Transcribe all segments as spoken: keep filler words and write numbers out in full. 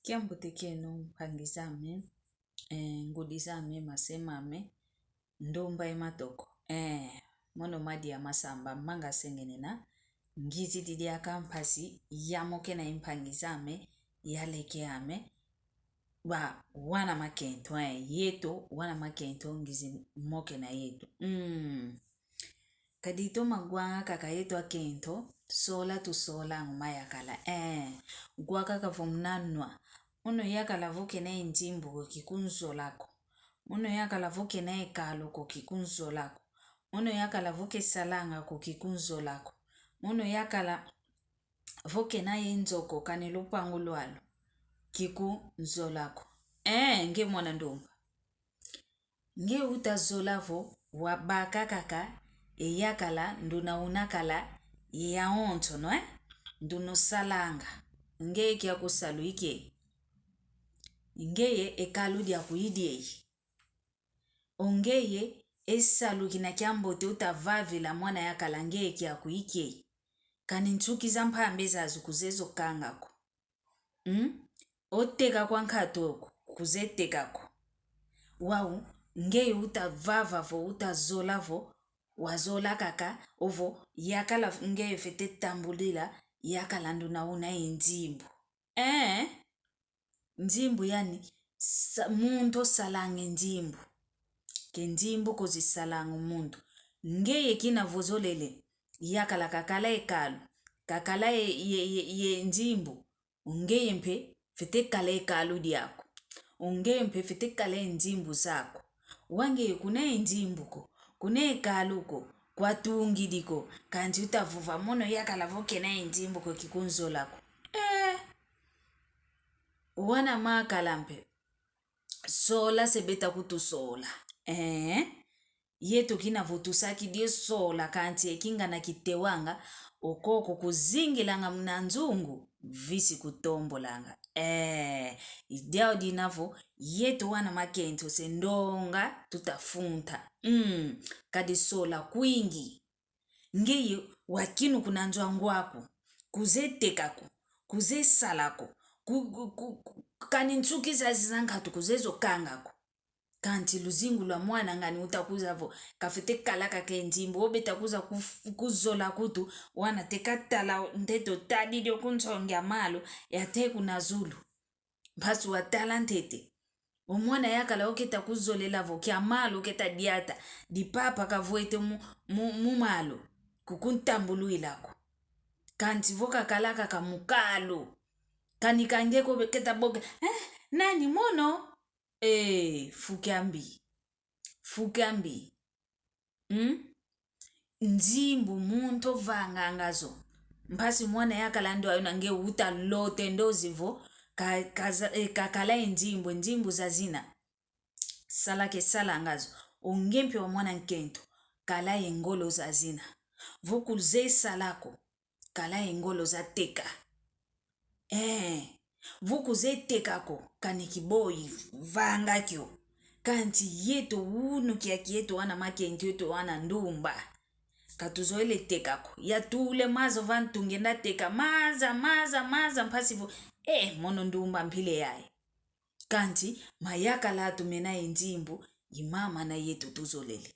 Kiambote kieno mpangi zame, eh, ngudi zame, mase mame, ndumba ye matoko. Eh, mono Madia Masamba, manga sengenena, ngizidi diaka mpasi ya mokena ye mpangi zame, ya leke ame, wa wana makento, eh, yeto wana makento ngizi mokena yeto. Mm. Kadi toma gwanga kaka yeto akento, sola tusola ngu mayakala. Eh, gwa kaka vo muna nwa. Mono yakala vo kena ye nzimbu ko kikunzola ko. Mono yakala vo kena ye kalu ko kikunzola ko. Mono yakala vo kesalanga ko kikunzola ko. Mono yakala vo kena ye nzo ko kani lupangu lwalu kikunzola ko. Eh, nge mwana ndumba. Nge utazola vo wabaka kaka e yakala nduna unakala ye yawonsono, eh? Nduna usalanga. Ngeye kiaku salu ikei. Ngeye e kalu diaku idieyi. O ngeye e salu kina kiambote utavavila mwana yakala ngeye kiaku ikei. Kani nsuki za mpambe zazo kuzezo kanga ko. Mm? O teka kwa nkatu oku, kuze teka ko. Wau, ngeye utavava vo, utazola vo, wazola kaka, ovo, yakala ngeye fete tambulila, yakala nduna una ye nzimbu. Eh? Nzimbu yani, sa-, muntu osalanga e nzimbu. Ke nzimbu ko zisalanga muntu. Ngeye kina vo zolele, yakala kakala e kalu, kakala ye, ye, ye, ye nzimbu. O ngeye mpe fete kala e kalu diaku. O ngeye mpe fete kala e nzimbu zaku. Wangeye kuna e nzimbu ko, kuna e kalu ko, kwatungidi ko, kanti utavova mono yakala vo kena e nzimbu ko kikunzola ko. Eh, wana makala mpe. Sola se beta kutusola. Eh? Yeto kina vo tusakidi e sola kanti e kingana kitewanga, okoko kuzingilanga muna nzungu, visi kutombolanga. Eh, i diau dina vo, yeto wana makento se ndonga tutafunta. Mm, kadi sola kwingi. Ngeye wakinu kuna nzo a ngwa ko, kuze teka ko, kuze sala ko, ku, ku, ku, ku, kani nsuki zazi za nkatu kuzezo kanga ko. Kanti luzingu lwa mwana ngani utakuza vo, kafete kala kaka e nzimbu, o beta kuza kuf-, kuzola kutu, wana te katala ntete otadidi o kunsongi a malu, ya te kuna zulu. Mpasi watala ntete. O mwana yakala oketa kuzolela vo kia malu oketa diata, dipapa kavwete mu, mu, mu malu, kukuntambulwila ko. Kanti vo kakala kaka mu kalu. Kani kange ko keta boke, eh, nani mono? Eh, fu kiambi. Fu kiambi. Mm? Nzimbu muntu ovanganga zo. Mpasi mwana yakala ndo ayo na nge uta lote ndozi vo ka-, kaza-, eh, kakala e nzimbu, e nzimbu zazina. Sala ke salanga zo. O nge mpe wa mwana nkento. Kala ye ngolo zazina. Vo kuze sala ko. Kala ye ngolo za teka. Eh, vo kuze teka ko, kani kiboyi, vanga kio. Kanti yeto unu kiaki yeto wana makento yeto wana ndumba. Katuzoele teka ko. Yatule maza ovantu ngenda teka. Maza, maza, maza, mpasi vo. Eh, mono ndumba mpile yayi. Kanti mayakala atu mena ye nzimbu, i mama na yeto tuzolele.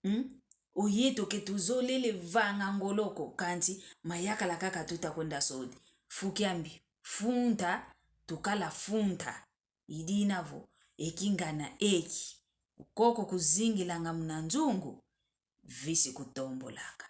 Mm? O yeto ke tuzolele vanga ngolo ko, kanti mayakala kaka tuta kwenda sodi. Fu kiambi, fu nta, tukala fu nta. I dina vo, e kingana eki. Okoko kuzingilanga muna nzungu, visi kutombolaka.